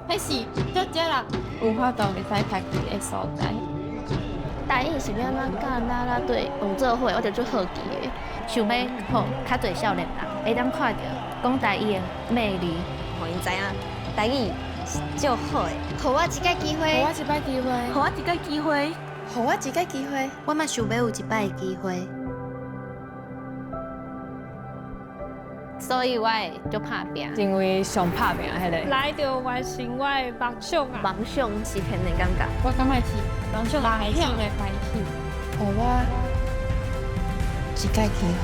彼是足少人有法度會使徛佇的所在。台語是欲按怎佮啦啦隊學做伙，我就足好奇的。想欲予較濟少年人會當看著講台語的魅力，予𪜶知影台語是足好的。予我一擺機會，予我一擺機會，予我一擺機會，予我一擺機會，我嘛想欲有一擺機會。所以我會足拍拚，成為上拍拚彼个，來著完成我的夢想啊！夢想是天的感覺。我感覺是夢想的開始。予我一擺機會。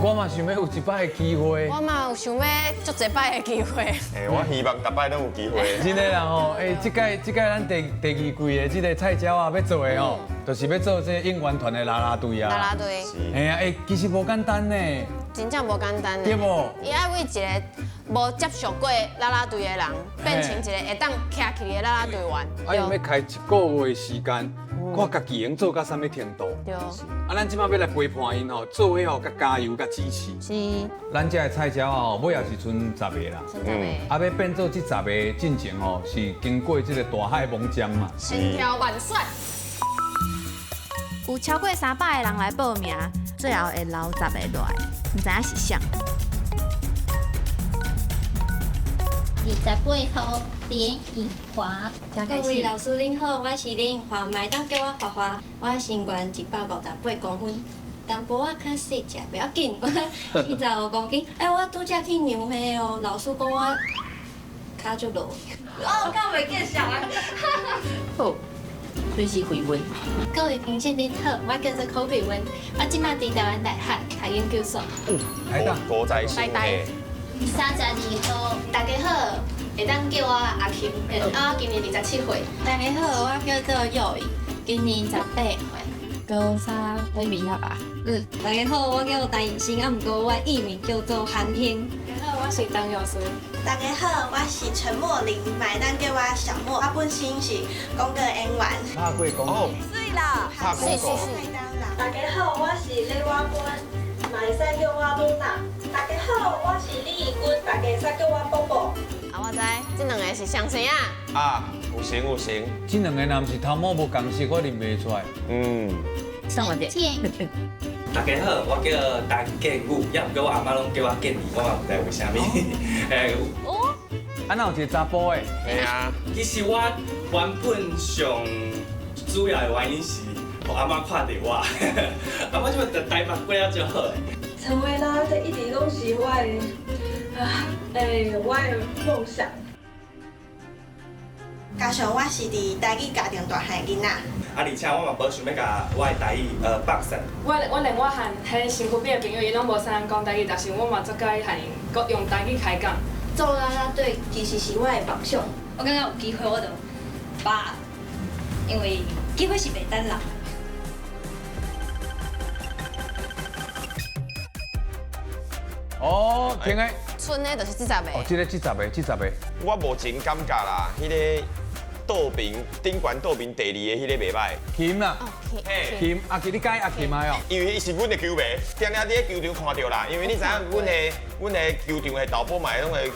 我嘛想欲有一擺的機會。我嘛有想欲足濟擺的機會。欸，我希望逐擺攏有機會。真的啦吼，欸，這屆這屆咱第二季的這個菜鳥仔欲做的吼，就是欲做這個應援團的啦啦隊啊。啦啦隊。嘿啊，欸，其實無簡單呢。真正無簡單呢。對無？伊愛為一个無接觸過啦啦隊的人，變成一个會當徛起來的啦啦隊員。啊，𪜶欲開一個月的時間，看家己會用做到啥物程度。對。啊，咱這擺欲來陪伴𪜶吼，做伙吼，共加油、共支持。是。咱這个菜鳥仔吼，尾仔是賰十个啦。賰十个。啊，欲變做這十个進前吼，是經過這個大海魔針嘛。千挑萬選。有超過300個人來報名，最後會留十个落來，毋知影是啥。28號連穎華。各位老師您好，我是林穎華，嘛會當叫我華華。我身懸158公分，淡薄仔較細隻，袂要緊，我45公斤。欸，我拄才去量彼哦，老師講我跤足落。哦，敢袂見笑啊！好，隨時回溫。各位評審您好，我叫做柯佩溫，我這擺佇台灣大學讀研究所。台大高材生。32號，大家好，會當叫我阿琴，我今年27歲。大家好，我叫做幼儀，今年18歲。高三欲畢業啊。嗯，大家好，我叫陳怡欣，啊，毋過我藝名叫做韓興。大家好，我是陳藥師。大家好，我是陳莫玲，嘛會當叫我小莫。我本身是廣告演員。拍過廣告。水啦，拍廣告。大家好，我是李婉君，嘛會使叫我露娜。大家好，我是李怡君，大家會使叫我寶寶。啊，我知，這兩个是相生啊。啊，有成有成。這兩个若毋是頭毛無仝色，我認袂出來。嗯。送我點。大家好，我叫陳建宇，也毋過我阿媽攏叫我建宇，我嘛毋知為啥物。欸。哦。啊，哪有一个查埔的？嘿啊。其實我原本上主要的原因是，予阿媽看著我，阿媽這擺佇台北過了足好的。成為啦啦隊一直攏是我的啊，欸，我的夢想。加上我是佇台語家庭大漢的囡仔。啊，而且我嘛無想欲共我的台語放散。我連我和彼身軀邊的朋友，𪜶攏無啥人講台語，但是我嘛足佮意和𪜶閣用台語開講。做啦啦隊其實是我的夢想，我感覺有機會我就把，因為機會是袂等人。哦，停的。賰的就是這十个。哦，這个這十个，這十个。我目前感覺啦，彼个倒爿頂懸倒爿第二个彼个袂䆀。琴啦，琴，阿琴你佮意阿琴啊喲？因為伊是阮的球迷，定定佇咧球場看著啦。因為你知影，阮的球場的導播嘛，攏會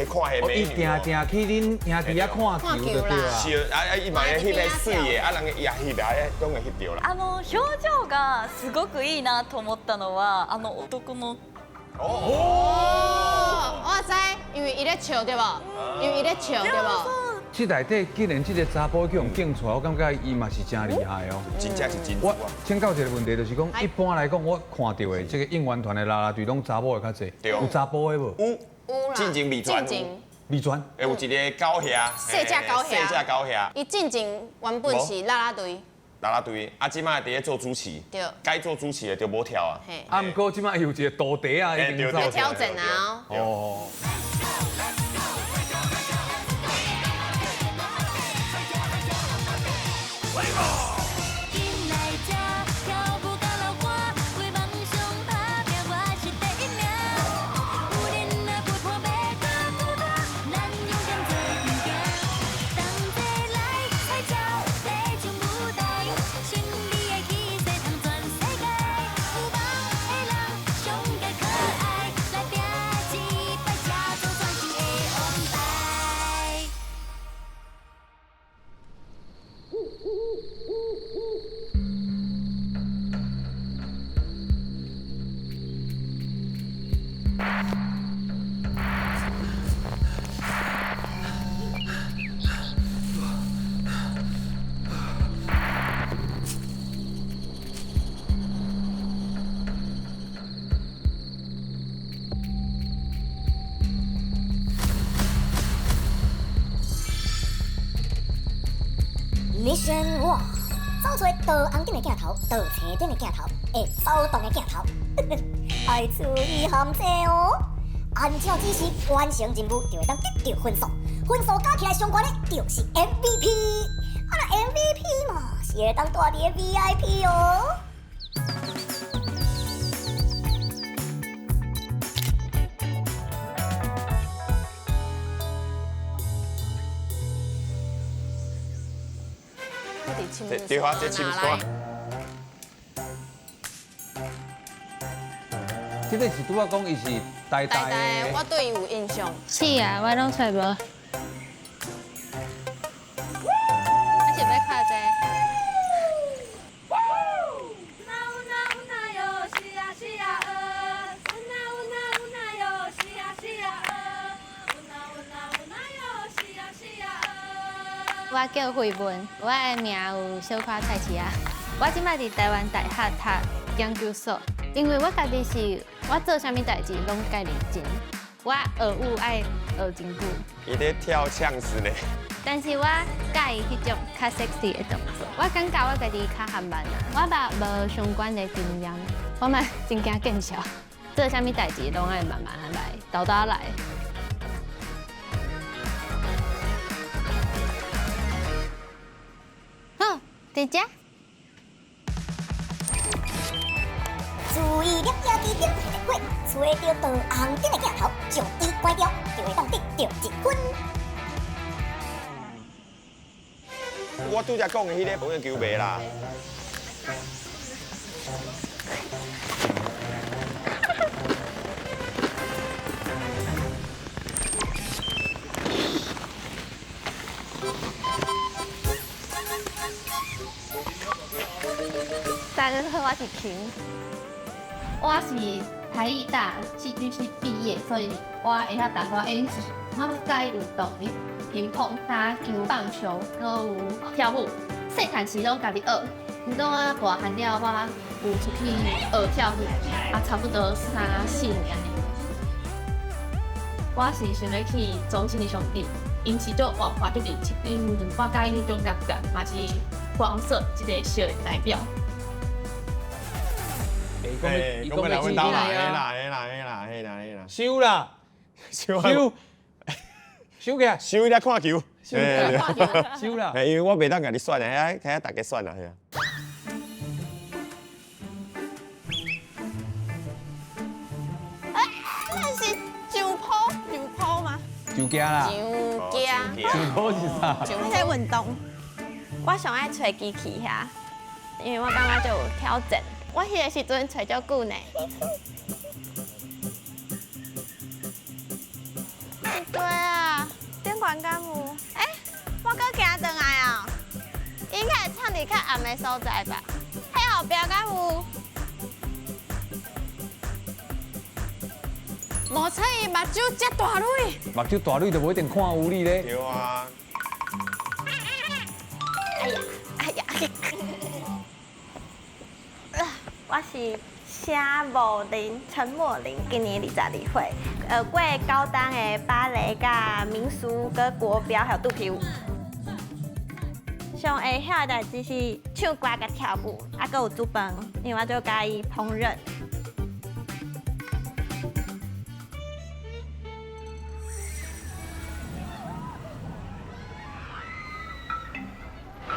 看彼美女。伊定定去恁兄弟遐看球就對啊。是啊，啊伊嘛會翕彼媠的，啊人伊也翕啊，攏會翕著啦。あの表情がすごくいいなと思ったのは、あの男の。哦，我知，因為伊咧笑對無？因為伊咧笑對無？這內底既然這个查埔去予揀出來，我感覺伊嘛是真厲害哦。真正是真。我請教一个問題，就是講一般來講，我看到的這个應援團的啦啦隊攏查某的較濟，有查埔的無？有。有啦。進前未傳。未傳。會有一个狗兄。細隻狗兄。細隻狗兄。伊進前原本是啦啦隊。啦啦隊，啊，這擺佇咧做主持，該做主持的就無跳啊。啊，毋過這擺有一个徒弟啊，已經有調整啊。哦。Mission One，走出導紅燈的鏡頭，導青燈的鏡頭，會走動的鏡頭，愛注意陷阱哦。按照指示完成任務，就會當得著分數，分數加起來上懸的，就是 MVP。啊，若 MVP 嘛，是會當蹛佇个 VIP 哦。對啊，這深山。這個是拄仔講，伊是台大的。我對伊有印象。是啊，我攏揣無。我是欲看這個。我叫惠文，我的名有小可菜市仔。我這擺佇臺灣大學讀研究所，因為我家己是，我做啥物代誌攏介認真，我學舞愛學真久。伊咧跳嗆死呢。但是我佮意彼種較 sexy 的動作，我感覺我家己較含慢啊，我嘛無相關的經驗，我嘛真驚見笑，做啥物代誌攏愛慢慢來，沓沓來。好，佇遮。注意攝影機頂的火，揣著導紅燈的鏡頭，將伊關掉，就會當得著一分。我拄才講的彼个保齡球袂啦。大家好，我是琴。我是台藝大戲劇系畢業，所以我會曉淡薄演戲。我佮意運動，乒乓、打球、棒球，閣有跳舞。細漢時攏家己學，毋過我大漢了，我有出去學跳舞，啊，差不多三四年。我是想欲去中信的兄弟，𪜶是足活潑、足熱情，我佮意彼種感覺，嘛是黃色這個色的代表。欸，講欲來阮兜啦，嘿啦，嘿啦，嘿啦，嘿啦，嘿啦。收啦，收收，收起來，收伊咧看球，收啦，收啦。因為我袂當共你選啊，遐遐大家選啊，遐。那是上坡上坡嗎？上行啦。上行。上坡是啥？彼個運動，我上愛揣機器遐，因為我感覺就有挑戰。我彼個時陣揣足久呢。對啊，頂懸敢有？欸，我閣行轉來啊！應該會藏佇較暗的所在吧？彼後壁敢有？無彩伊目睭遮大蕊。目睭大蕊就無一定看有你咧。對啊。哎呀，哎呀！我是謝莫玲，陳莫玲，今年22歲，學過高檔的芭蕾、佮民俗、佮國標，還有肚皮舞。上會曉的代誌是唱歌佮跳舞，啊，閣有煮飯，因為我足佮意烹飪。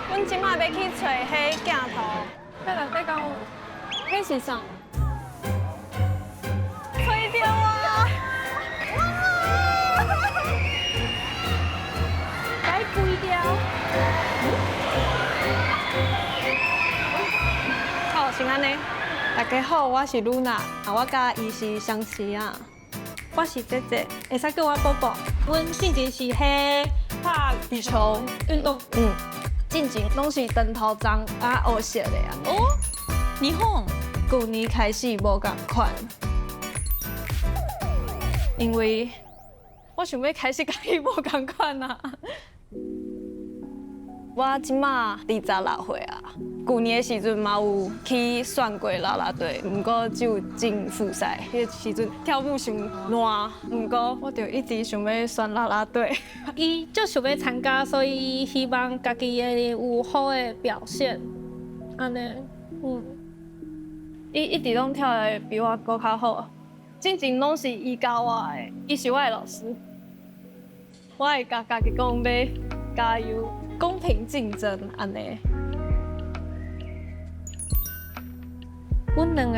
阮這擺欲去揣彼鏡頭，欲來欲講。彼是啥？揣著啊！該關掉。好，先按呢。大家好，我是露娜，啊，我佮伊是相似啊。我是姐姐，會使叫我寶寶。阮進前是彼拍羽球運動，進前攏是長頭鬃啊，烏色的啊。哦。日本舊年開始無仝款，因為我想欲開始佮伊無仝款啊。我這馬26歲啊，舊年的時陣嘛有去選過啦啦隊，毋過只有進複賽。彼個時陣跳舞傷爛，毋過我就一直想欲選啦啦隊。伊就想欲參加，所以希望家己會有好的表現，按呢，伊一直攏跳得比我閣較好，進前攏是伊教我的，伊是我的老師。我會共家己講欲加油，公平競爭按呢。阮兩个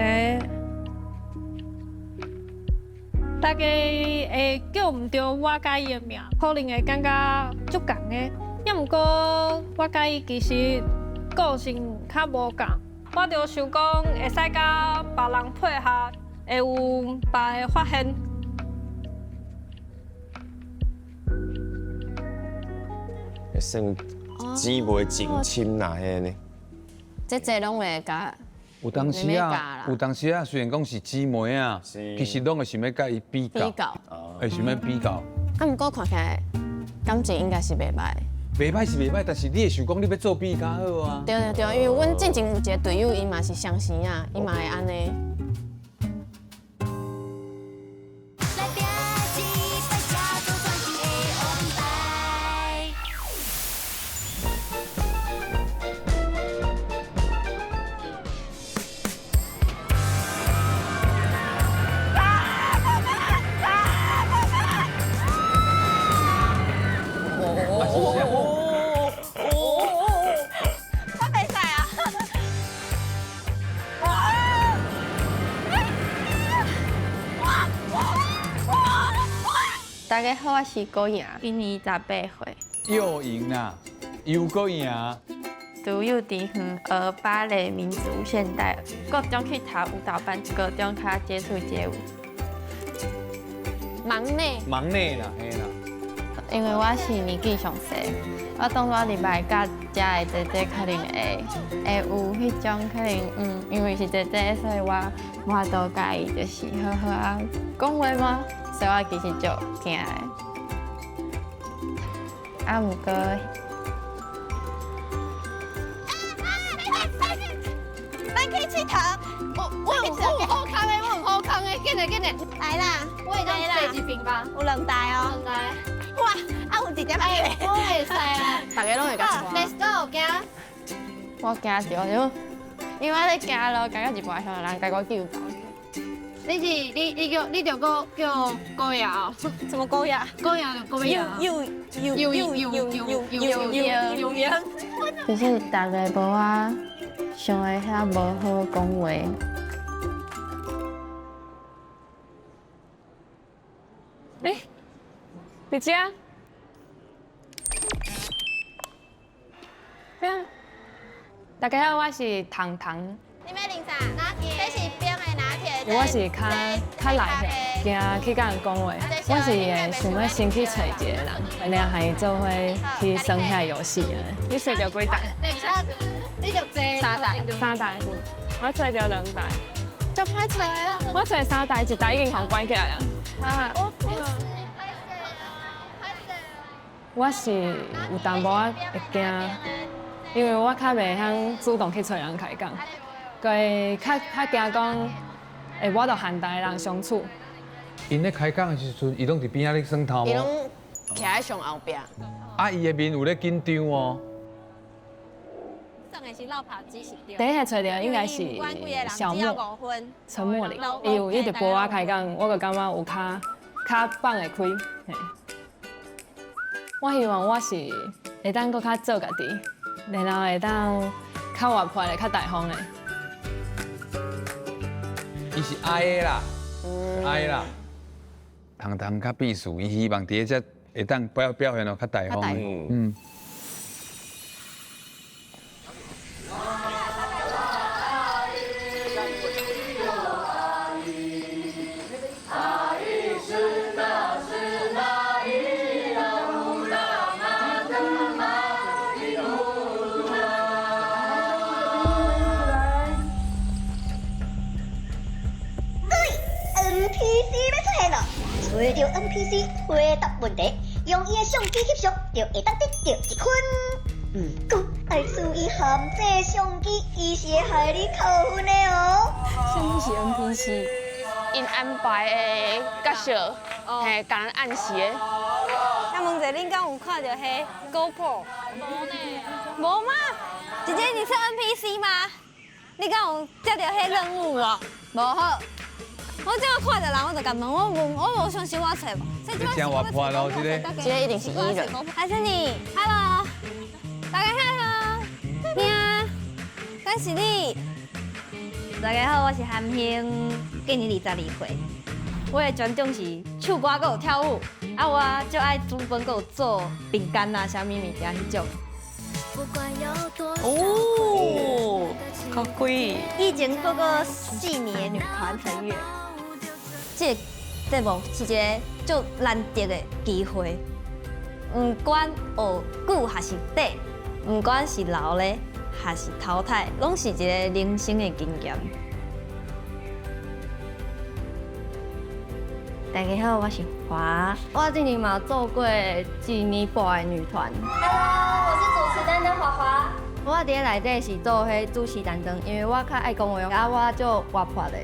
大家會叫毋著我佮伊的名，可能會感覺足仝的。也毋過我佮伊其實個性較無仝，我就想講會使佮別人配合，會有別个發現。算姊妹情深啦，彼呢？這攏會共。有當時啊，有當時啊，雖然講是姊妹啊，其實攏會想欲佮伊比較，會想欲比較。啊，毋過看起來感情應該是袂䆀。袂䆀是袂䆀，但是你會想講你欲做比較好啊。對對對，因為阮進前有一個隊友，伊嘛是雙生仔，伊嘛會按呢。大家好，我是郭贏，今年18歲。又贏啦，又閣贏。自幼稚園學芭蕾、民族、現代，國中去讀舞蹈班，高中較接觸街舞。忙內。忙內啦，嘿啦。因為我是年紀上細，我當初入來佮遮的姐姐可能會有彼種可能，因為是姐姐，所以我無法度佮伊就是好好仔講話嗎？所以我其實就驚的。啊，毋過，咱去𨑨迌。我有好康的，我有好康的，緊來緊來。來啦，我會當坐一邊吧。有兩台哦。兩台。哇，啊有一點仔我會使啊。大家攏會共 Let's go，行。我驚著，因為我咧行路，感覺一半向人共我救走。你是你你叫你著閣叫高雅哦？什麼高雅？高雅就高雅。又又又又又又又又又。就是大家無我想的遐無好講話。欸，佇遮。大家好，我是糖糖。你欲啉啥？拿鐵。這是冰的拿鐵。我是較內向，驚去佮人講話。我是會想欲先去揣一個人，然後佮伊做伙去耍遐遊戲。你揣著幾台？你就坐三台。三台。我揣著兩台。足歹揣啊！我揣三台，一台已經予關起來啊。啊。我是有淡薄仔會驚，因為我較袂曉主動去揣人開講，閣會較驚講會無法度和逐个人相處。𪜶咧開講的時陣，伊攏佇邊仔咧耍頭毛。伊攏徛佇上後壁。啊，伊的面有咧緊張哦。第一个揣著應該是小莫，陳默玲，伊有一直陪我開講，我就感覺有較放會開。我希望我是會當閣較做家己，然後會當較活潑的、較大方的。伊是愛的啦，愛啦。糖糖較避暑，伊希望佇遮會當表現得較大方。嗯。揣著 NPC 回答問題，用伊的相機翕相，就會當得著一分。毋过爱注意陷阱相机，伊是会害你扣分的哦。啥物是 NPC？𪜶安排的角色，嘿，共人暗示的。想问者，恁敢有看著彼 GoPro？无呢。无吗？姐姐，你是 NPC 吗？你敢有接著彼任务无？无好。我这样看著人，我就共问，我无相信我揣无。真活泼咯，这个。这个一定是 E 人。还是你？Hello，大家好，你啊，敢是你？大家好，我是韩兴，今年22岁。我的专长是唱歌，阁有跳舞，啊，我足爱煮饭，阁有做饼干啊，啥物物件彼种。哦，かっこいい。以前做过4年的女团成员，这个节目是一个足难得的机会。不管学久还是短，不管是留咧还是淘汰，拢是一个人生的经验。大家好，我是华，我之前嘛做过1年半的女团。 Hello，我是主持担当华华。我伫咧内底是做彼主持担当，因为我较爱讲话，啊，我足活泼的。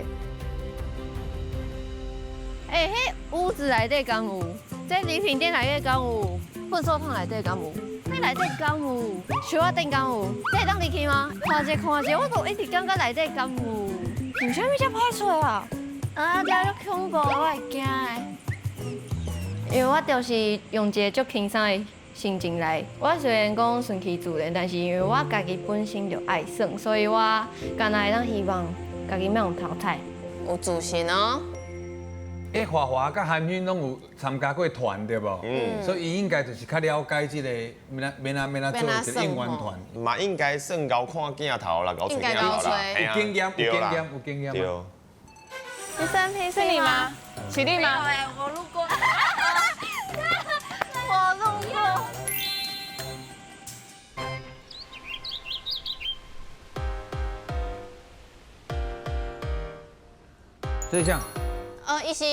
欸，彼屋子内底敢有？这礼品店内底敢有？粪扫桶内底敢有？彼内底敢有？树仔顶敢有？这会当入去吗？看者看者，我都一直感觉内底敢有。为啥物遮歹揣啊？啊，这足恐怖，我会惊的。因为我就是用一个足轻松的心情来。我虽然讲顺其自然，但是因为我家己本身就爱耍，所以我干焦会当希望家己免予淘汰。有自信哦。欸，华华佮韩勋拢有参加过团对无？嗯，所以伊应该就是较了解这个欲按怎做一个应援团。嘛应该算𠢕看镜头啦，𠢕揣镜头啦，有经验，有经验，有经验。对。你是 NPC 是你吗？是你吗？我路过。我路过。这项。伊是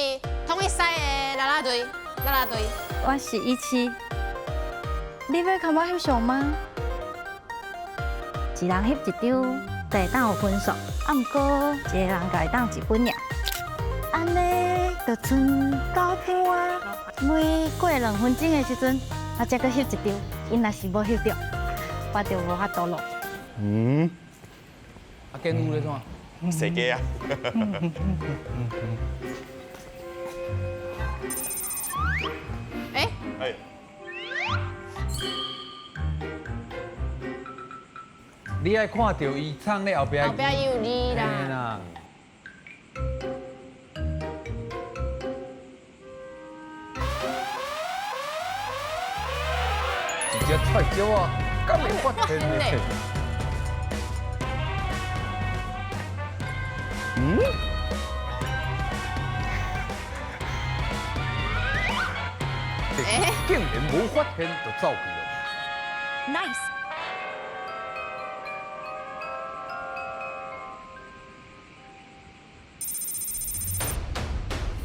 统一赛的啦啦队，啦啦队。我是一七。你欲共我翕相吗？一人翕一张就会当有分数，啊，毋过一个人共会当一分尔。按呢，就賰9分啊。每过2分钟的时阵，我才阁翕一张。伊若是无翕著，我就无法度咯。嗯。啊，建武咧创？设计啊。哎。哎。你爱看著伊藏咧后壁。后壁有字啦。一只菜鸟啊，敢会发现呢？嗯？竟然无发现就走去了。 Nice。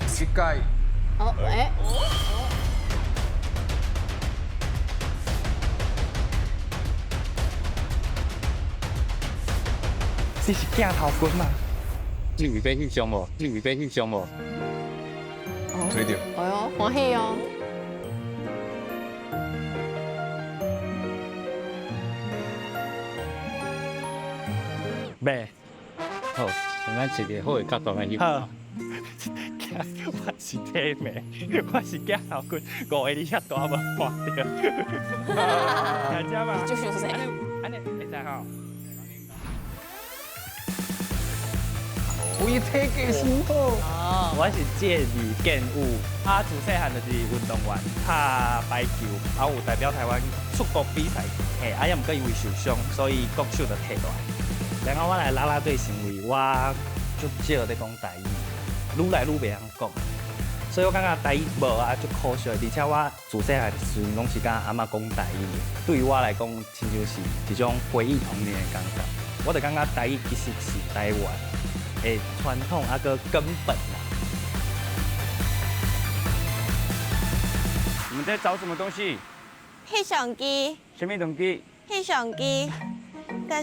这届。哦，哎。这是镜头军吗？你有欲翕相无？你有欲翕相无？推著。哎呦，欢喜哦！袂。好，咱一个好的角度来翕。好。我是体妹，我是镜头军，5个你遐大无看著。听遮嘛？就是谁？按呢会使吼。伊体格伤好。我是介李建武，啊，自细汉就是运动员，拍排球，啊，有代表台湾出国比赛，嘿，啊，也毋过因为受伤，所以国手就退落来。然后我来啦啦队是因为我足少咧讲台语，愈来愈袂晓讲，所以我感觉台语无啊，足可惜。而且我自细汉时阵拢是佮阿嬷讲台语，对于我来讲，亲像是一种回忆童年的感觉。我就感觉台语其实是台湾的传统啊，阁根本啦。你们在找什么东西？翕相机。什么东西？翕相机。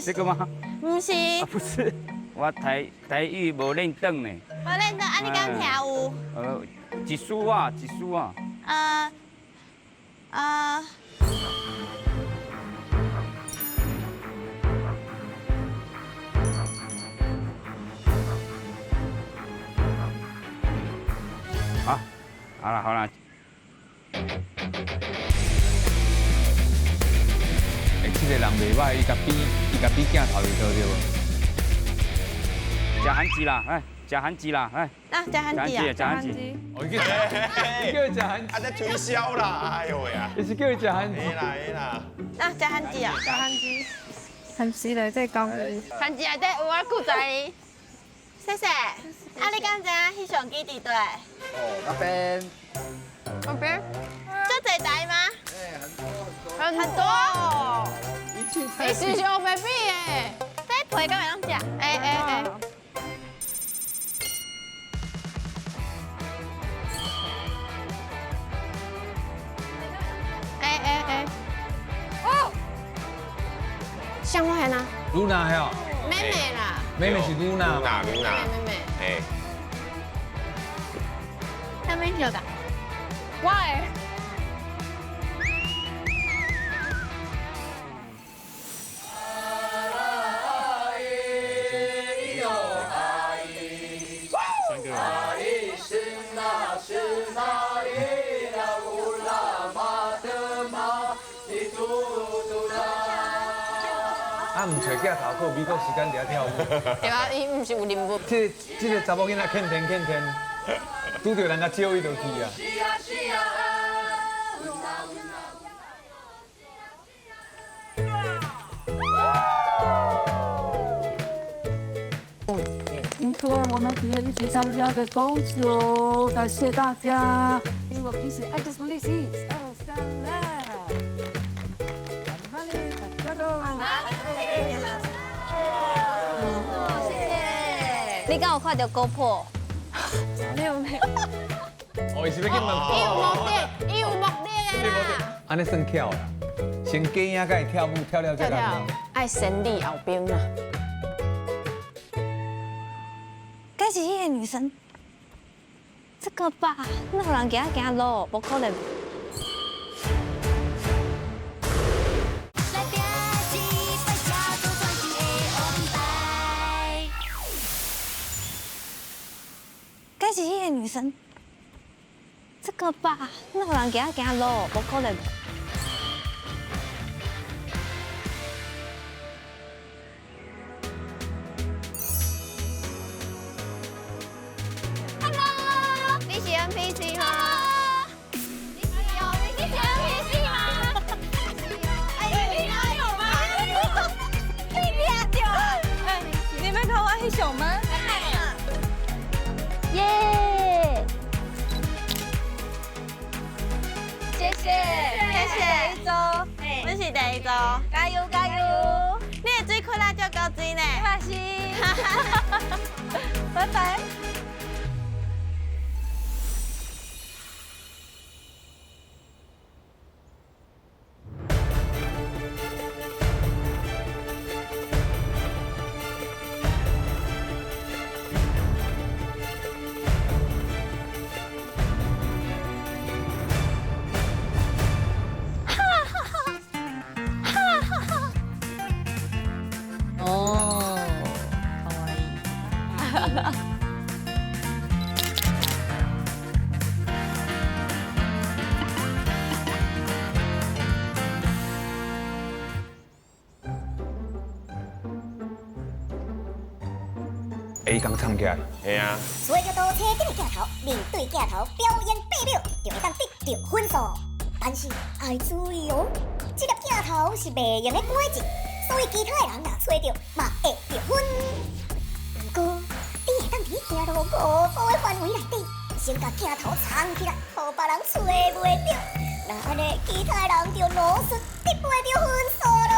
这个吗？毋是。啊，不是，我台语无练转呢。无练转，啊你敢听有？一丝啊，一丝啊。好，好了好了。欸，这个人袂歹，伊共比镜头里头对无？食番薯啦，来，食番薯啦，来。啊，食番薯啊，食番薯。哦，伊叫伊食番薯。啊，在推销啦，哎呦喂啊！伊是叫伊食番薯。会啦会啦。啊，食番薯啊，食番薯。番薯内底讲。番薯内底有我古仔。谢谢。啊，你敢知影翕相机伫佗？哦，那边。那边。足济台吗？很多。你是小 baby 耶？这皮敢会当食？哎哎哎。哎哎哎。哦。像我呢？露娜还有。妹妹啦。妹妹是露娜。露娜露娜。妹妹。哎。啥物小的？我的。啊，毋揣镜头，阁有美国时间伫遐跳舞。对啊，伊毋是有任务。这个查某囡仔欠天欠天，拄著人共招伊就去啊。明天我们可以一起参加个工作，感谢大家。因为我平时爱就是利息，二三来。你敢有看到狗婆？没有没有。哦，伊是欲去问。伊有目的，伊有目的的啦。按呢算巧啦，先假影共伊跳舞，跳了才跳，爱先礼后兵啦。该是彼个女生，这个吧，哪有人行行路，无可能。该是彼个女生，这个吧，哪有人行行路，无可能。Hello，你是 NPC 吗？你是 NPC 吗？哎，你哪有吗？你抓到！哎，你们看我翕相吗？耶！谢谢，谢谢。第一组，阮是第一组，加油加油！你的水库拉足够水呢？我是。拜拜。哦，かわいい。哎，刚唱起来。嘿啊。随著倒车顶的镜头，面对镜头表演8秒，就会当得到分数。但是爱注意哦，这粒镜头是袂用得改进，所以其他的人若揣著嘛会得分。不过，你会当伫行路5步的范围内底，先共镜头藏起来，予别人揣袂著。那按呢，其他的人就老实得袂著分数咯。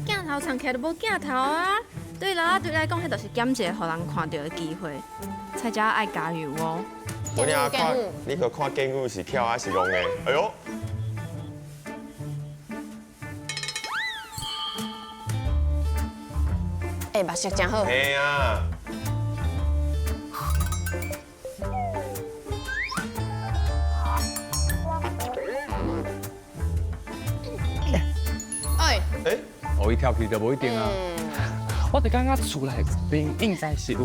镜头藏起来就无镜头啊！对啦啦队来讲，彼就是减一个予人看著的机会。菜鸟爱加油哦！我领看，你去看建武是巧还是戆的？哎呦，哎，目色真好。嘿啊。哎。哎，哦，伊跳起就无一定啊。我就感觉厝内边应该是有。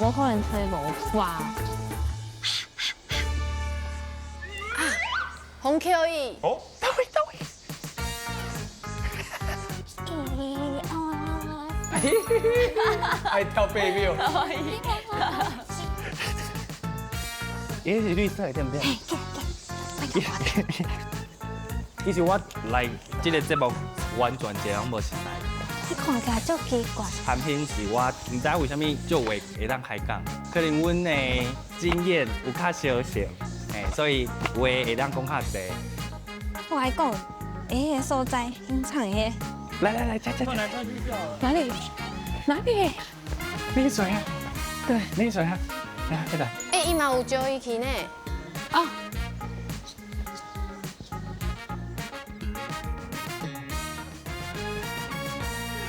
无可能吹无哇！啊，红 Q 伊。哦，到位到位。爱跳8秒。伊是绿色的对不对？其实我来这个节目完全一个拢无熟悉。你看起来足奇怪。韩片是我毋知为啥物足话会当开讲，可能阮的经验有较相像，嘿，所以话会当讲较济。我来讲，欸，个所在，隐藏的。来来来，加加加。哪里？哪里？那水啊？对，那水啊。来，这个。欸，伊嘛有招伊去呢。啊。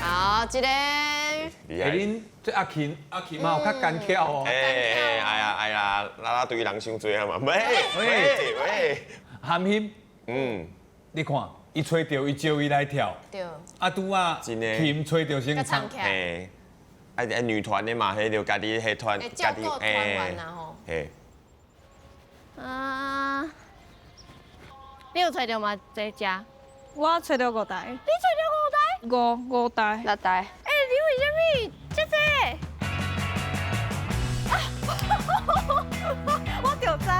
好，这个。欸，恁这阿琴，阿琴嘛有较干巧哦。哎哎哎呀哎呀，啦啦队人伤济啊嘛。喂喂喂，含心，你看，伊揣著伊招伊来跳。对。啊，拄啊，琴揣著先唱。嘿，啊啊，女团的嘛，彼就家己彼团，家己团员啊吼。嘿。啊，你有揣著吗？这只？我揣著5台。你揣著5台？五台。6台。欸，你为啥物这济？我就知，大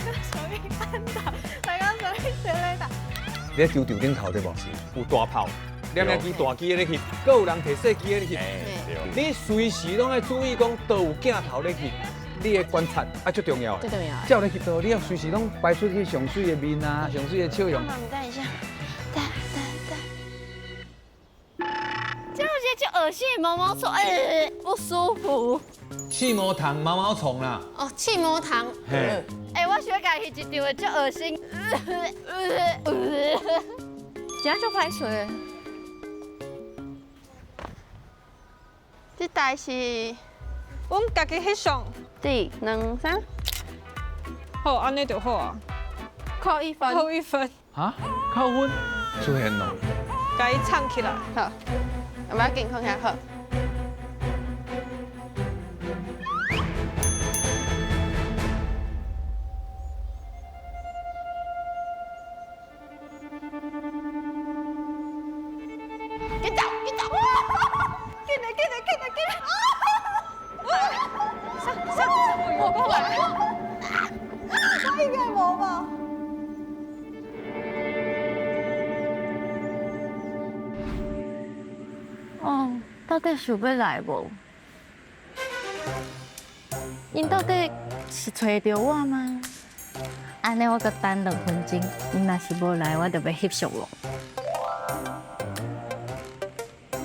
家属于安达，大家属于谁来打？你喺球场顶头对无？有大炮，两两支大机咧翕，阁有人提细机咧翕。你随时拢爱注意讲，都有镜头咧翕，你的观察啊，足重要。最重要。才有咧翕到，你要随时拢摆出去上水的面啊，上水的笑容。我等一下，等等等。这有一个足恶心的毛毛虫，哎，不舒服。刺毛虫、毛毛虫啦。哦，刺毛虫。嘿。哎，我想家翕一张的足恶心。真足歹势。这台是，阮家己翕相。一、两、三。好，按呢就好啊。扣1分。扣1分。啊？扣分？出现咯。共伊藏起来。好，我要紧，看起来好。紧走，紧走！紧来，紧来，紧来，紧来！上上，我过来。我应该无吧？哦，到底想欲来无？𪜶到底是揣著我吗？按呢，我阁等2分钟，𪜶若是无来，我就欲翕相咯。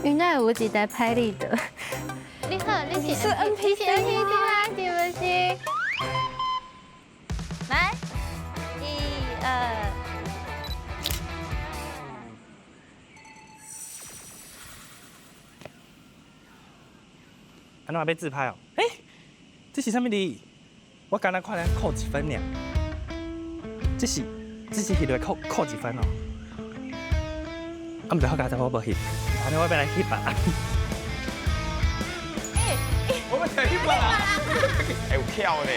𪜶哪会有一台拍立得？你好，你是 NPC 吗？是不是？来，1、2。按怎欲自拍哦？欸，这是啥物字？我敢若看咧扣1分尔。这是翕落扣1分哦。啊，毋对，我刚才我无翕，按呢我欲来翕别人。我欲来翕别人。欸，有巧呢。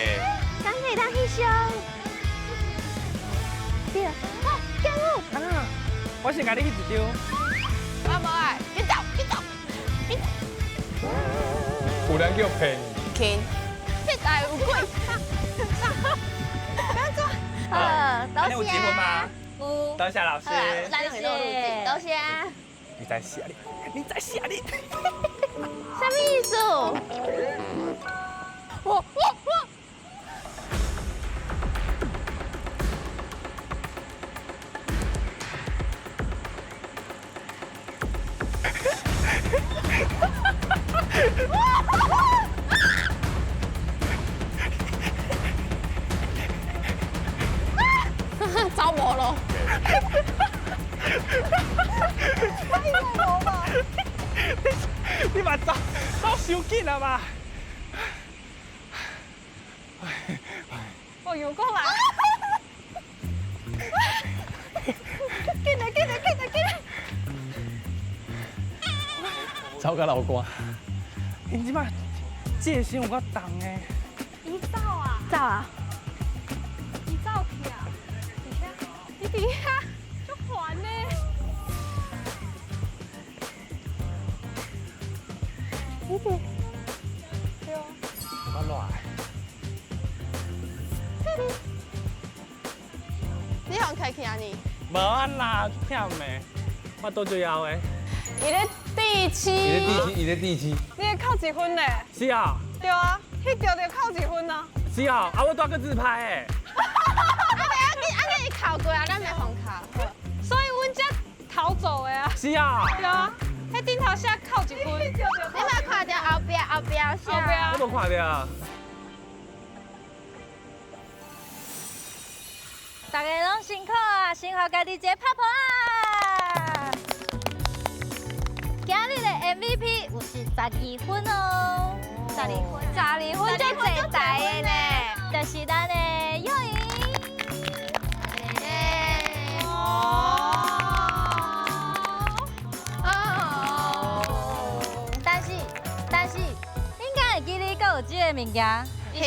赶紧当翕相。对啊，干我。啊，我先共你翕一张。我无爱，紧走，紧走，紧走。有人叫骗。骗。这台有鬼。不要做。好，多谢。有结婚吗？有。多谢老师。来，两个录镜，多谢。你在吓你，你在吓你。什么意思？我。走无咯！應該無吧？你嘛走走傷緊啊嘛？哦，又過來！緊來緊來緊來緊來！走甲流汗。𪜶這擺這身有夠重的。伊走啊！走啊！伊走去啊！你佇遐足煩呢。你佇對啊。有夠熱。你予開去啊你？無啊啦，忝的，我倒最後的。伊咧第七。伊咧第七，伊咧第七。你會扣一分咧？是啊。對啊，彼條就扣一分啊。是啊，啊我拄閣自拍的。啊袂要緊，啊你伊扣過啊，咱袂予扣。所以阮才頭做的啊。是啊。對啊，彼頂頭寫扣一分。你嘛看著後壁後壁寫。我無看著。大家攏辛苦啊，先予家己一個拍噗仔！今日的 MVP 有12分哦，12分，12分足濟台的呢，就是咱的幼瑩。但是，應該會記得閣有這個物件。翕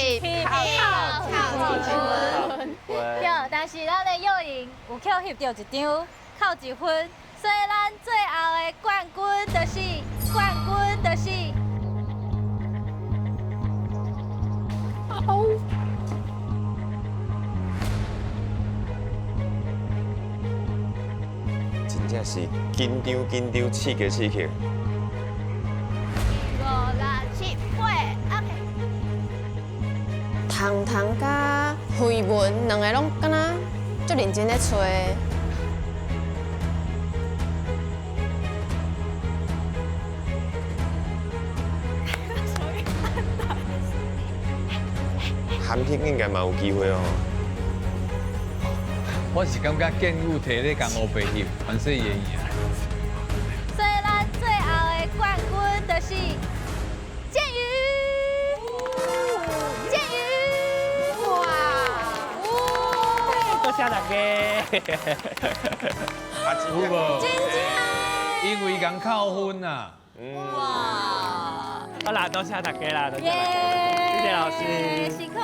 扣扣一分，對，但是咱的幼瑩有去翕著一張扣一分，所以咱最後的冠軍就是冠軍就是。真正是緊張緊張，刺激刺激。 5、6、7、8，OK。糖糖佮慧文兩个攏敢若足認真咧揣。韩平應該嘛有機會哦。我是感覺建武摕咧共烏白翕，反正伊會贏。所以咱最後的冠軍就是建宇，建宇，哇！多謝大家。有無？真正。因為共扣分啊。哇！好啦，多謝大家啦，多謝大家，謝謝老師，辛苦咯，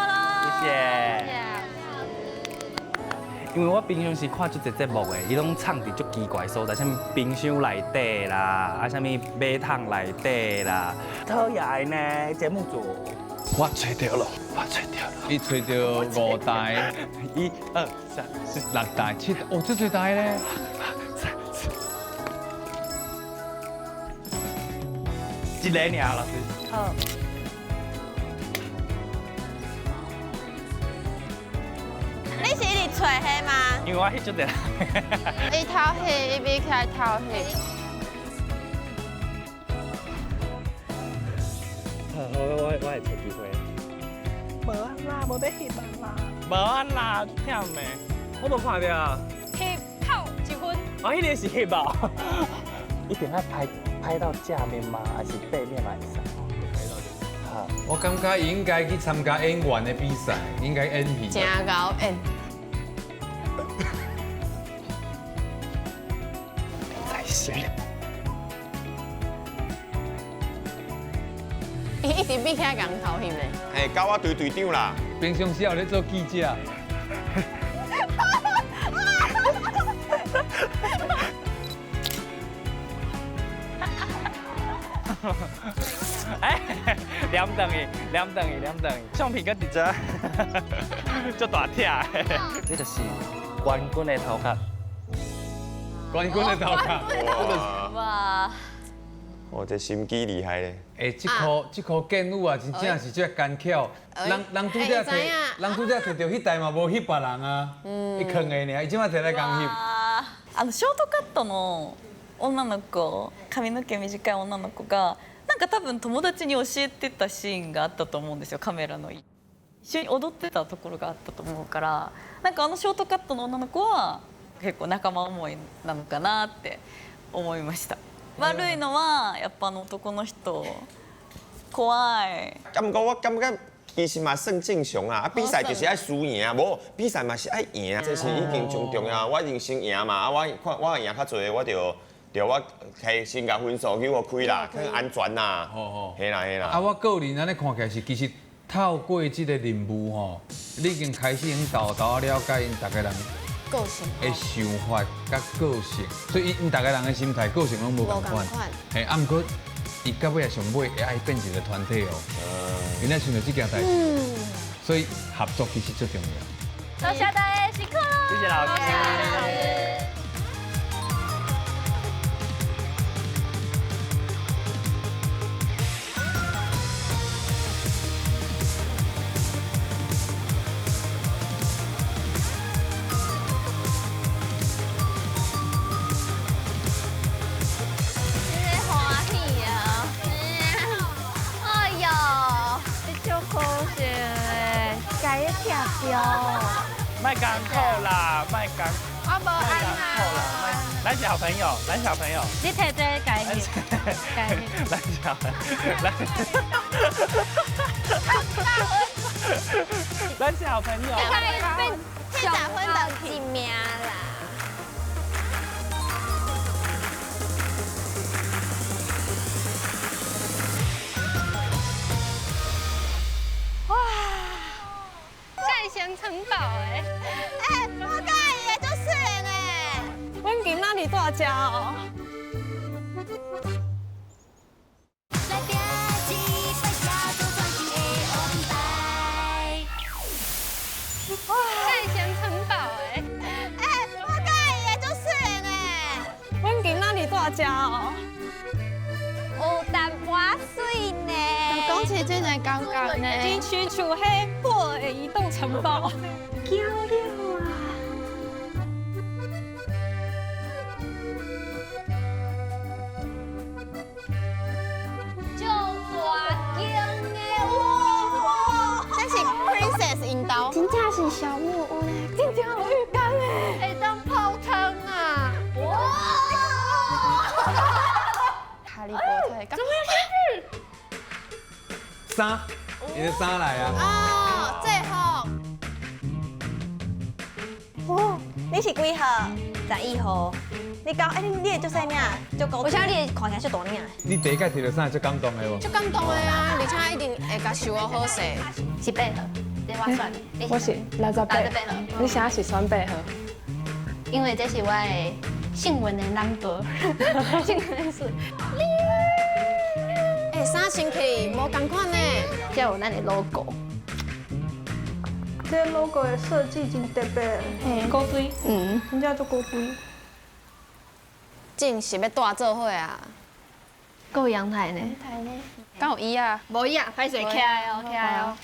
謝謝。因為我平常時看足濟節目的，伊攏藏佇足奇怪所在，啥物冰箱內底啦，啊啥物馬桶內底啦，討厭呢節目組。我揣著了，我揣著了。伊揣著5台， 1、2、3、4、6台、7台，哦，這濟台咧。一個爾，老師。好。你是一直揣彼嗎？因為我翕足濟人。伊偷翕，伊比起來偷翕。好，我會揣機會。無啊啦，無欲翕啊啦。無啊啦，忝的，我無看著。翕扣一分。哦，彼个是翕哦。一定愛拍到正面嗎？還是背面嘛會使？好，我感覺伊應該去參加演員的比賽，應該演戲。真𠢕演。再生。伊一直比起來共偷翕咧。嘿，交我隊隊長啦。平常時有咧做記者。哎，黏轉去，黏轉去，黏轉去，相片閣佇這，足大拆的。這就是冠軍的頭殼。冠軍的頭殼。哇！哦，這心機厲害咧。哎，這箍建武啊，真正是這奸巧。人拄才摕，人拄才摕著彼台嘛，無翕別人啊，伊囥的爾，伊這擺摕來共翕。ショートカットの女の子、髪の毛短い女の子がなんか多分友達に教えてたシーンがあったと思うんですよ。カメラの一緒に踊ってたところがあったと思うから、なんかあのショートカットの女の子は結構仲間思いなのかなって思いました。悪いのはやっぱあの男の人怖い。啊，毋过我感觉其实嘛算正常啊，啊比赛就是爱输赢啊，无比赛嘛是爱赢，这是已经上重要。我一定先赢嘛，啊我看我赢较济，我就对我提先共分数去予开啦，较安全啦。嘿啦嘿啦。啊，我个人按呢看起来是，其实透过这个任务吼，你已经开始已经沓沓了解𪜶逐家人个性的想法佮个性，所以𪜶逐家人的心态、个性拢无仝款。嘿，啊，毋过伊到尾啊上尾会爱变一个团体哦，𪜶咧想著这件代志，所以合作其实最重要。多谢大家辛苦了，谢谢老师。欢喜啊！哎呦，你足可惜的，家己拆掉。莫艰苦啦，莫艰。我无按啊。咱是好朋友，咱是好朋友。你提这个家己，家己。咱是好朋友，咱是好朋友。变小分的一名啦。哇，盖贤城堡哎！哎，我佮意的足媠的呢。阮今仔日住遮哦。盖贤城堡哎！哎，我佮意的足媠的呢。阮今仔日住遮哦。有淡薄媠呢。讲起真会感觉呢。金曲厝迄破的移动城堡。娇了啊！足大间的哇！这是 princess 𪜶兜，真正是小木屋呢，真正有浴缸哎，会当泡汤啊！哇！哈利波特，怎么有衫，伊的衫来啊！哦，这号。哦，你是几号？11号。你讲，哎，你的足细领，足高。我想你的看起来足大领。你第一摆摕著衫足感动的无？足感动的啊，而且一定会共收好势。是8号，这我选的。我是68号。你啥是选8号？因为这是我的幸运的 number，幸运的数。哎，衫穿起无仝款呢，这有咱的 logo。这 logo 的设计真特别，古锥，真正足古锥。正是欲蹛做伙啊！阁有阳台呢？敢有椅啊？无椅啊，歹势徛的哦，徛的哦。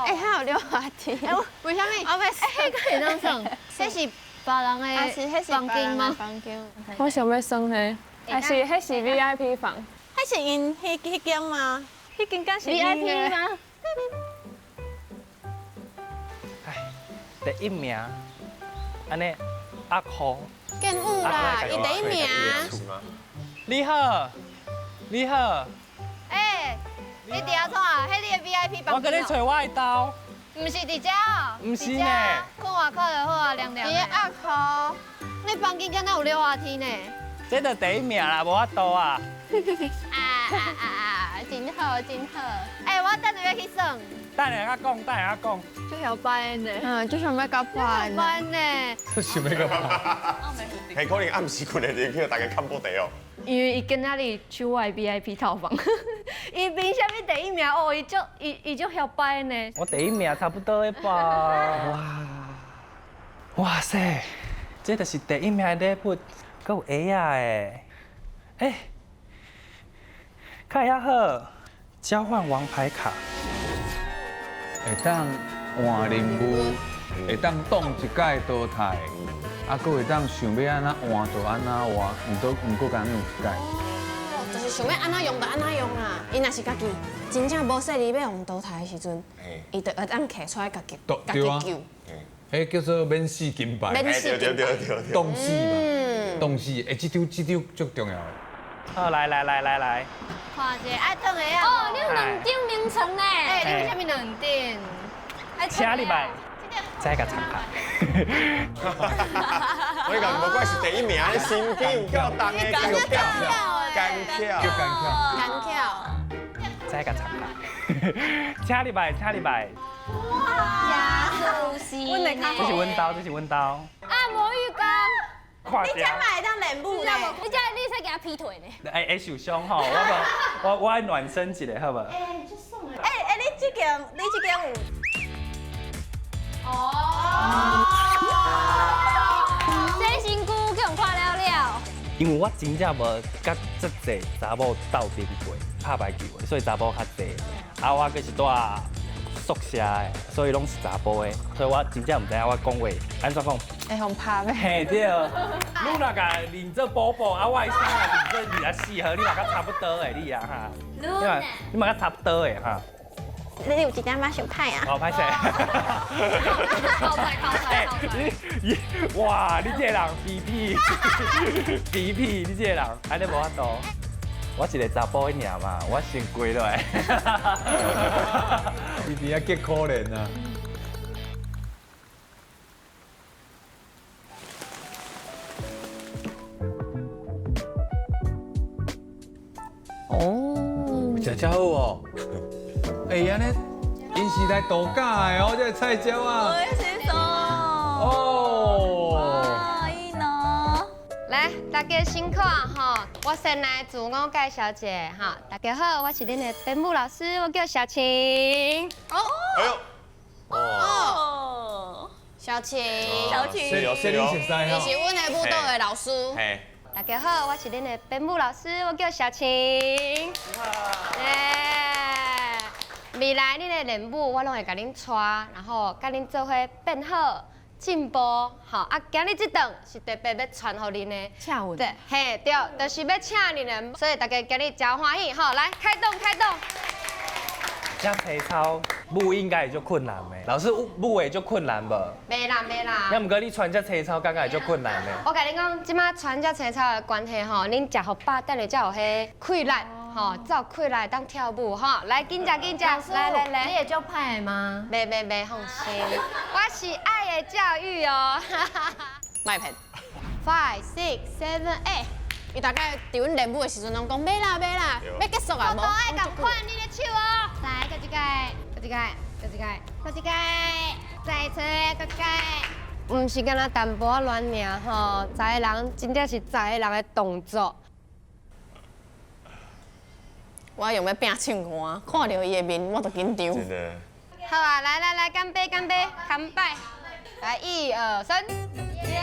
哎，还有溜滑梯。为啥物？我欲。哎，彼个会当耍？这是别人的房间吗？房间。我想欲耍彼，还是彼是 VIP 房？彼是𪜶彼间吗？彼间敢是 VIP 吗？第一名，按呢阿箍。更有啦，伊第一名。你好，你好。哎，你伫遐创啊？彼你的 VIP 房间。我跟你揣我的兜。毋是伫遮哦。毋是呢。困外口就好啊，凉凉。伫阿箍，你房间敢若有溜滑梯呢？这就第一名啦，无法度啊。啊啊啊啊！真好，真好。哎，我等下欲去耍。等下仔讲，等下仔讲。足晓摆呢。嗯，足想欲佮拍呢。呢。想欲佮拍。嘿，可能暗时睏的就去大家看布袋哦。因为伊今仔日抢我的 VIP 套房，伊凭啥物第一名？哦，伊足伊伊足晓摆呢。我第一名差不多的吧。哇，哇塞，这就是第一名的礼物，阁有鞋仔的。哎，看遐好，交换王牌卡。会当换任务，会当挡一届淘汰，啊，阁会当想欲按怎换就按怎换，毋过敢若有一届。哦，就是想欲按怎用就按怎用啦。伊若是家己真正无势力欲予淘汰的时阵，伊就会当提出来家己家己救。彼叫做免死金牌，免死金牌对对对对，冻死嘛，冻死，哎，这张这张足重要的。好，来来来来来，看者爱转的啊！哦，你有两顶名称呢？哎，你有啥物两顶？请你来，再共参考。我讲无怪是第一名，你心机有够重的，够巧，干巧，够干巧，干巧。再共参考。请你来，请你来。哇，这是阮兜，这是阮兜。按摩浴缸。你这嘛会当练舞呢？你这你使给他劈腿呢？哎会受伤吼，我无我我爱暖身一下，好无？哎，这爽的。哎哎，你这间你这间有？哦。这身躯去予看了了。因为我真正无佮遮济查某斗阵过，拍排球的，所以查某较济。啊，我阁是住宿舍的，所以拢是查埔的，所以我真正毋知影我讲话按怎讲。会予拍欲？嘿对，你若共认做宝宝，啊我的衫认做24号，你嘛佮差不多的你啊哈。你嘛佮差不多的哈。你有一点仔伤歹啊？哦，歹势。靠菜靠菜靠菜。你哇，你这个人皮皮皮皮，你这个人按呢无法度。我一个查埔的尔嘛，我先跪落来。伊伫遐结可怜啊。哦，食真好哦。哎，按呢，𪜶是来度假的哦，这个菜鸟啊。美味しそう。哦。哇，いいな。来，大家辛苦啊吼！我先来自我介绍一下哈。大家好，我是恁的编舞老师，我叫小晴。哦。哎呦。哦。小晴。小晴。是哦，是哦。你是阮的舞蹈的老师。嘿。大家好，我是恁的编舞老师，我叫小晴。耶！未来恁的练舞，我拢会共恁带，然后佮恁做伙变好、进步。吼啊，今日这顿是特别欲传予恁的，请阮。对，嘿，对，就是欲请恁的，所以大家今日真欢喜吼，来开动开动。这体操舞应该会足困难的，老师舞会足困难无？袂啦袂啦。也毋过你穿这体操，感觉会足困难的。我共恁讲，这摆穿这体操的关系吼，恁食予饱，等下才有彼气力吼，才有气力当跳舞吼。来，紧食紧食，来来来。你会足歹的吗？袂袂袂，放心，我是爱的教育哦。莫骗。 Five, six, seven, eight。伊大概伫阮练舞的时阵，拢讲欲啦欲啦，欲结束啊，无爱仝款你的手哦。来，搁一个，搁一个，搁一个，搁一个，再一次，搁一个。毋是干焦淡薄仔乱尔吼，十个人真正是十个人的动作。我用欲拼唱歌，看著伊的面我就紧张。真的。好啊，来来来，干杯干杯，干杯！来，一二三，耶！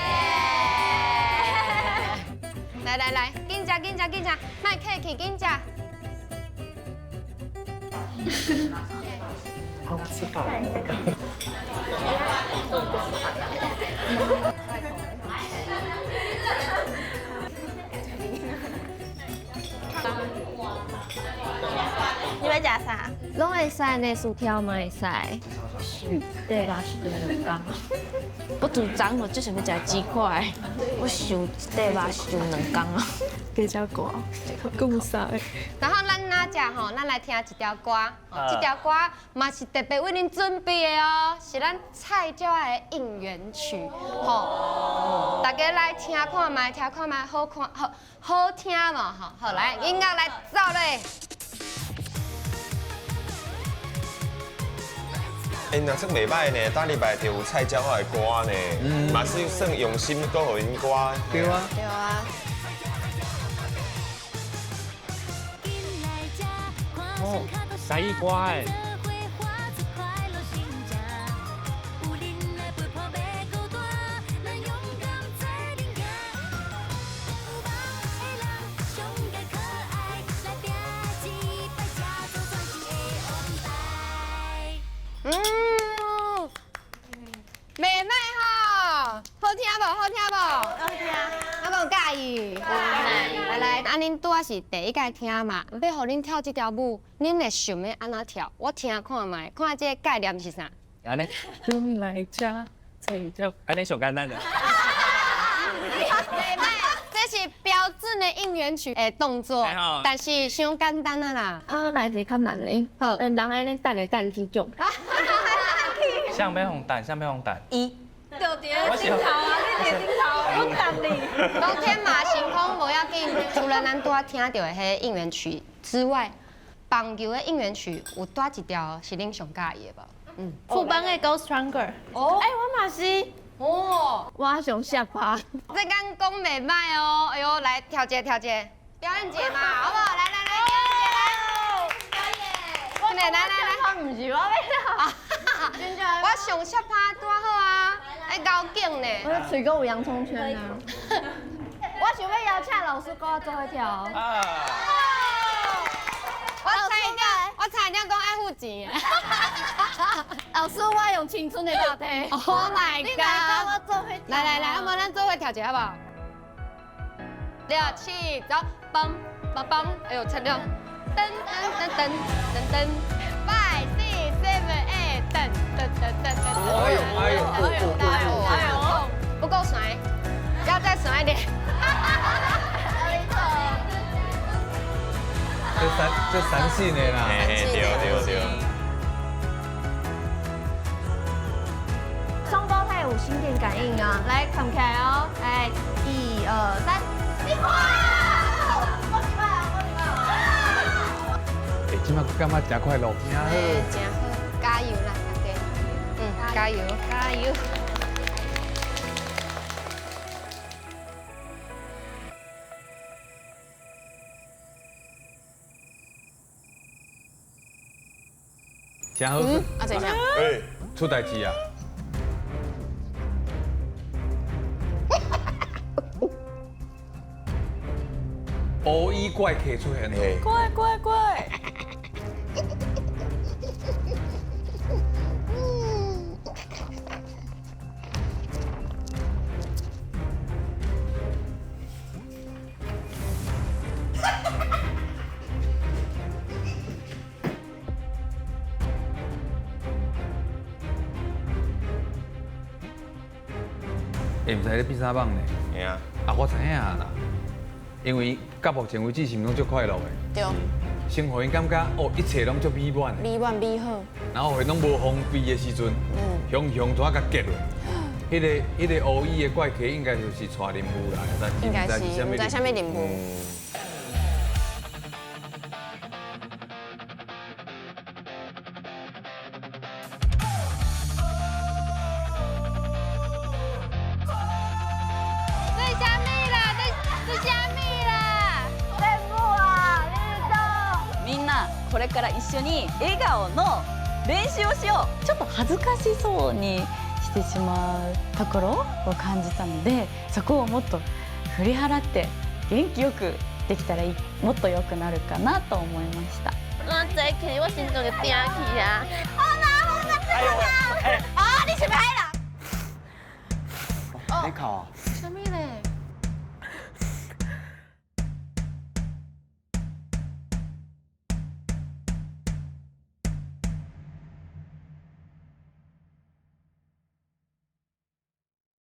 来来来，紧食紧食紧食，莫客气，紧食。好吃饱。你欲食啥？拢会使呢，薯条嘛会使。对啦，是两工。我主张我就想欲食鸡块，我想一块肉想两工啊。加只歌，讲啥？然后咱哪食吼，咱来听一条歌，这条歌嘛是特别为恁准备的哦，是咱菜鸟的应援曲，吼，大家来听看觅，听看觅，好看好好听无吼？好，来音乐来走咧。哎，若算袂䆀呢，顶礼拜就有菜鸟仔的歌呢，嘛是算用心阁予𪜶歌。对啊。对啊。哦，台语歌的。袂䆀吼，好听无？好听无？好听。我讲佮意。来来，啊，恁拄仔是第一摆听嘛，欲予恁跳这条舞，恁会想欲按怎跳？我听看觅，看这个概念是啥？按呢。来吃，这这，按呢上简单的。这是标准的应援曲的动作，但是伤简单啊啦。啊，来一个较难的，好，人爱咧等来等去种。像欲予等，像欲予等。一。就伫咧顶头啊，你伫顶头，我等你。讲天马行空无要紧，除了咱拄仔听到的彼应援曲之外，棒球的应援曲有佗一条是恁上佮意的无？嗯，富邦的 Go Stronger。哦，哎，我嘛是。哦，我上下巴。这敢讲袂歹哦，哎呦，来跳一跳一，表演一下嘛，好不好？来来来，表演一下来。来来来，我毋是我欲跳。我上下巴拄好啊，爱高劲呢。我喙阁有洋葱圈啊。我想欲邀请老师佮我做伙跳。啊。我差一点讲爱付钱。老师，我用青春的代替。 Oh my god！你来佮我做伙。来来来，阿无咱做伙跳一下好不好？六七走，梆梆梆，哎呦，七六，噔噔噔噔噔噔，five six seven eight，噔噔噔噔噔。哎呦哎呦哎呦哎呦，不够甩，要再甩一点。这三线的啦，对对对。双胞胎有心电感应啊，来看起来哦，来，一二三，你看，哎，这马感觉真快乐，真好，真好，加油啦，大家，嗯，加油，加油。真好，啊，怎样？哎，出代志啊！乌衣怪客出现了，怪怪怪！欸，毋知咧变啥梦呢？嘿啊，啊，我知影啦，因为到目前为止是毋拢足快乐的。对。生活𪜶感觉哦，一切拢足美满的。美满美好。然后拢无防备的时阵，雄雄怎共结落？彼个乌衣的怪客应该就是带任务来，但应该是毋知啥物任务。これから一緒に笑顔の練習をしよう。ちょっと恥ずかしそうにしてしまうところを感じたので、そこをもっと振り払って元気よくできたらいい、もっと良くなるかなと思いました。我早起，我心脏就定去啊！好啦好啦好啦！啊，你是歹人？你哭啊？啥物咧？